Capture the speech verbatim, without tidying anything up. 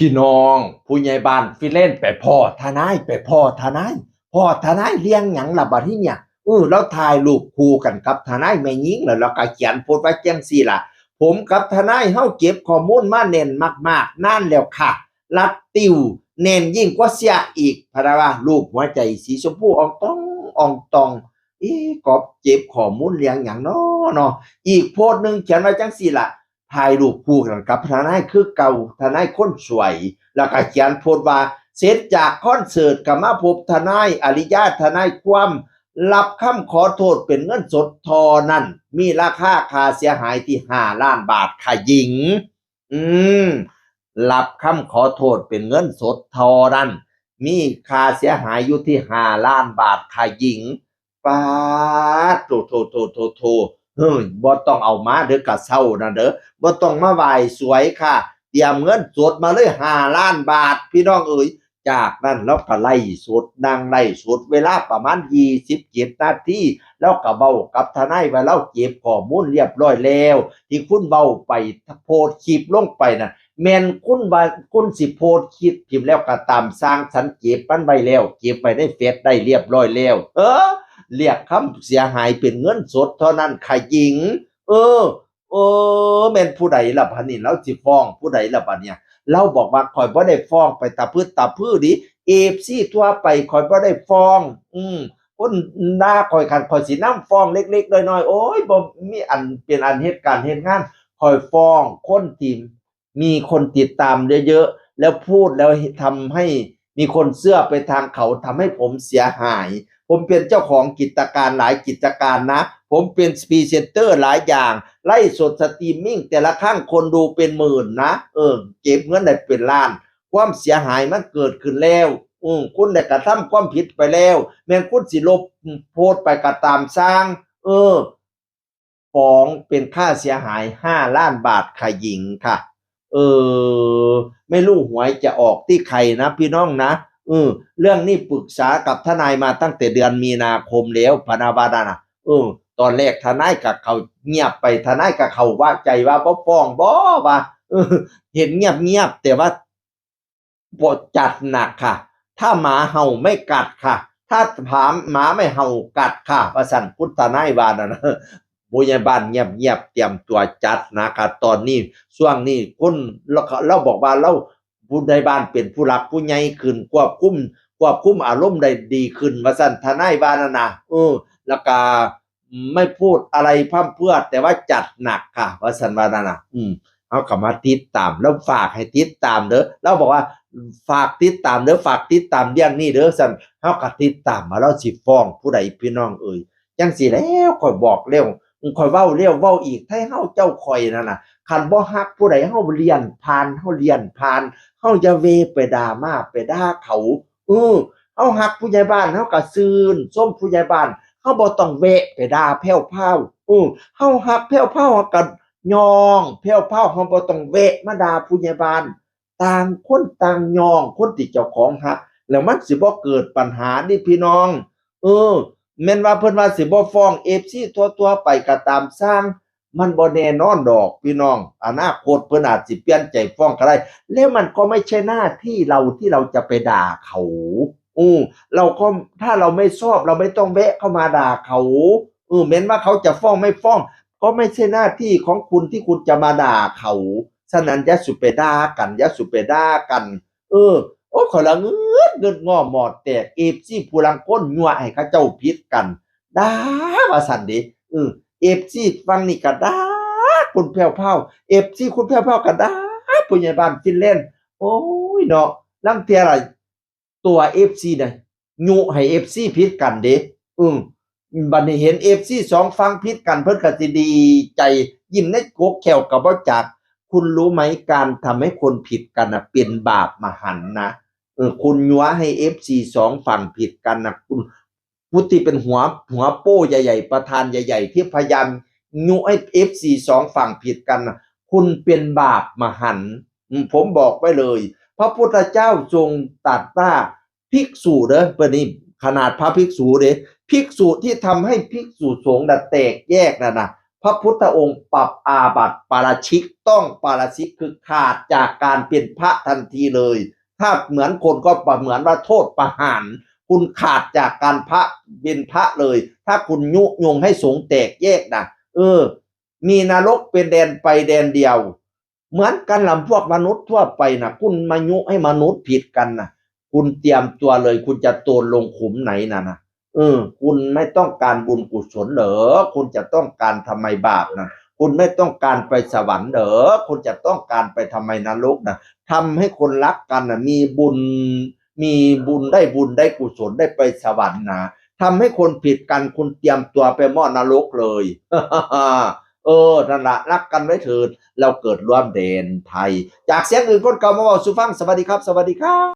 พี่น้อง ผู้ใหญ่บ้านฟินแลนด์ไปพ้อทนาย ไปพ้อทนาย พ้อทนายเรื่องหยังล่ะบัดนี้เนี่ย เออ แล้วถ่ายรูปคู่กันกับทนายแม่หญิง แล้วเราก็เขียนโพสต์ไว้จังซี่ล่ะ "ผมกับทนายเฮาเก็บข้อมูลมาแน่นมากๆ นานแล้วค่ะ รัดติวแน่นยิ่งกว่าเสียอีก" พะนะว่า รูปหัวใจสีชมพูอ่องตองอ่องตอง เอ๊ะ ก็เก็บข้อมูลเรื่องหยังน้อเนาะ อีกโพสต์หนึ่งเขียนไว้จังซี่ล่ะ ถ่ายรูปคู่กันกับทนายคือเก่า ทนายคนสวย แล้วก็เขียนโพสต์ว่า "เสร็จจากคอนเสิร์ตก็มาพบทนายอาริยาทนายความ รับคำขอโทษเป็นเงินสดเท่านั้น มีราคาค่าเสียหายที่ห้าล้านบาทค่ะหญิง" อืม รับคำขอโทษเป็นเงินสดเท่านั้น มีค่าเสียหายอยู่ที่ห้าล้านบาทค่ะหญิง ป๊าด โถ โถ โถ โถ โถ เฮ้ย บ่ต้องเอามาเด้อกะเซ้านั่นเด้อ บ่ต้องมาไหว้สวยค่ะ เตรียมเงินสดมาเลยห้าล้านบาท พี่น้องเอ๋ย จากนั้นเราก็ไลฟ์สด นั่งไลฟ์สด เวลาประมาณยี่สิบเจ็ดนาที เราก็เว้ากับทนายว่าเราเก็บข้อมูลเรียบร้อยแล้ว ที่คุณเว้าไป โพสต์คลิปลงไปน่ะ แม่นคุณว่าคุณสิโพสต์คลิปถิ่มแล้วก็ตาม ซ่าง ฉันเก็บมันไว้แล้ว เก็บไว้ในเฟซได้เรียบร้อยแล้ว เออ เรียกคำเสียหายเป็นเงินสดเท่านั้นค่ะหญิง เออ เออ แม่นผู้ใดล่ะบัดนี้ ลาวสิฟ้องผู้ใดล่ะบัดเนี่ย ลาวบอกว่า "ข้อยบ่ได้ฟ้องไปตะพึดตะพือเด้ เอฟซีทั่วไป ข้อยบ่ได้ฟ้อง อืม คนด่าข้อย คันข้อยสินำฟ้องเล็กๆน้อยๆ โอ้ย บ่มีอันเป็นอันเฮ็ดการเฮ็ดงาน ข้อยฟ้องคนที่มีคนติดตามเยอะๆ แล้วพูดแล้วทำให้มีคนเชื่อไปทางเขา ทำให้ผมเสียหาย ผมเป็นเจ้าของกิจการหลายกิจการนะ ผมเป็นพรีเซนเตอร์หลายอย่าง ไลฟ์สดสตรีมมิ่งแต่ละครั้งคนดูเป็นหมื่นนะ เออ เก็บเงินได้เป็นล้าน ความเสียหายมันเกิดขึ้นแล้ว อืม คุณได้กระทำความผิดไปแล้ว แม่นคุณสิลบโพสต์ไปก็ตามซ่าง เออ ฟ้องเป็นค่าเสียหายห้าล้านบาทค่ะหญิงค่ะ เออ ไม่รู้หวยจะออกที่ใครนะพี่น้องนะ เออ เรื่องนี้ปรึกษากับทนายมาตั้งแต่เดือนมีนาคมแล้ว พะนะว่านั่นน่ะ เออ ตอนแรกทนายก็เขาเงียบไป ทนายก็เขาว่าใจว่าบ่ฟ้องบ่ว่า เออ เห็นเงียบๆ แต่ว่า บ่ จัดหนักค่ะ ถ้าหมาเห่าไม่กัดค่ะ ถ้าหมา หมาไม่เห่ากัดค่ะ ว่าซั่น คุณทนายว่านั่นนะ ผู้ใหญ่บ้านเงียบๆ เตรียมตัวจัดหนักค่ะ ตอนนี้ ช่วงนี้คน ลาว ลาวบอกว่าลาว ผู้ใหญ่บ้านเป็นผู้หลักผู้ใหญ่ขึ้น ควบคุม ควบคุมอารมณ์ได้ดีขึ้น ว่าซั่น ทนายว่านั่นนะ เออ แล้วก็ ไม่พูดอะไรพร่ำเพรื่อ แต่ว่าจัดหนักค่ะ ว่าซั่นว่านั่นน่ะ อืม เฮาก็มาติดตาม ลาวฝากให้ติดตามเด้อ ลาวบอกว่า "ฝากติดตามเด้อ ฝากติดตามเรื่องนี้เด้อ" ซั่น เฮาก็ติดตามว่าลาวสิฟ้องผู้ใดพี่น้องเอ๋ย จังซี้แล้ว ข้อยบอกแล้ว ข้อยเว้าแล้วเว้าอีก ไทเฮาเจ้าข้อยนั่นน่ะ คันบ่ฮักผู้ใด เฮาเลื่อนผ่าน เฮาเลื่อนผ่าน เฮาอย่าแวะไปด่ามา ไปด่าเขา เออ เฮาฮักผู้ใหญ่บ้าน เฮาก็ชื่นชมผู้ใหญ่บ้าน เฮาบ่ต้องแวะไปด่าแพรวพราว เออ เฮาฮักแพรวพราว เฮาก็ยองแพรวพราว เฮาบ่ต้องแวะมาด่าผู้ใหญ่บ้าน ต่างคนต่างยองคนที่เจ้าของฮัก แล้วมันสิบ่เกิดปัญหานี่พี่น้อง เออ แม่นว่าเพิ่นว่าสิบ่ฟ้องเอฟซีทั่วๆไปก็ตามซ่าง มันบ่แน่นอนดอกพี่น้อง อนาคตเพิ่นอาจสิเปลี่ยนใจฟ้องก็ได้ แล้วมันก็ไม่ใช่หน้าที่เราที่เราจะไปด่าเขา อืม เราก็ ถ้าเราไม่ชอบ เราไม่ต้องแวะเข้ามาด่าเขา เออ แม้นว่าเขาจะฟ้องไม่ฟ้อง ก็ไม่ใช่หน้าที่ของคุณที่คุณจะมาด่าเขา ฉะนั้นอย่าสุไปด่ากัน อย่าสุไปด่ากัน เออ โอ้ ข้อยละงึด งึดงอหมอดแตก เอฟซีผู้ลางคนยั่วให้เขาเจ้าผิดกัน ด่าว่าซั่นเด้ เออ เอฟซีฝั่งนี้ก็ด่าคุณแพรวพราว เอฟซีคุณแพรวพราวก็ด่าผู้ใหญ่บ้านฟินแลนด์ โอ้ยเนาะ ลางเทื่อล่ะ ตัวเอฟซีน่ะ ยุให้เอฟซีผิดกันเด้ อืม บัดนี้เห็นเอฟซีสองฝั่งผิดกัน เพิ่นก็สิดีใจ ยิ้มในกกแข้วก็บ่จัก คุณรู้ไหม การทำให้คนผิดกันน่ะ เป็นบาปมหันต์นะ เออ คุณยั่วให้เอฟซีสองฝั่งผิดกันน่ะ คุณ ผู้ที่เป็นหัว หัวโป้ใหญ่ๆ ประธานใหญ่ๆ ที่พยายามยุให้เอฟซีสองฝั่งผิดกันน่ะ คุณเป็นบาปมหันต์ อืม ผมบอกไว้เลย พระพุทธเจ้าทรงตรัสว่า ภิกษุเด้อ เพิ่นนี่ขนาดพระภิกษุเด้ ภิกษุที่ทำให้ภิกษุสงฆ์น่ะแตกแยกน่ะนะ พระพุทธองค์ปรับอาบัติปาราชิก ต้องปาราชิกคือขาดจากการเป็นพระทันทีเลย ถ้าเหมือนคนก็ประเหมือนว่าโทษประหาร คุณขาดจากการพระเป็นพระเลย ถ้าคุณยุยงให้สงฆ์แตกแยกนะ เออ มีนรกเป็นแดนไปแดนเดียว เหมือนกันลำพวกมนุษย์ทั่วไปนะ คุณมายุให้มนุษย์ผิดกันนะ คุณเตรียมตัวเลย คุณจะโตนลงขุมไหนนะนะ เออ คุณไม่ต้องการบุญกุศลเหรอ คุณจะต้องการทำไมบาปนะ คุณไม่ต้องการไปสวรรค์เหรอ คุณจะต้องการไปทำไมนรกนะ ทำให้คนรักกันนะ มีบุญ มีบุญได้บุญได้กุศลได้ไปสวรรค์นะ ทำให้คนผิดกัน คุณเตรียมตัวไปหม้อนรกเลย เออ นั่นละ รักกันไว้เถิด เราเกิดร่วมแดนไทย จากเสียงอื่นคนเก่ามาเว้าสู่ฟัง สวัสดีครับ สวัสดีครับ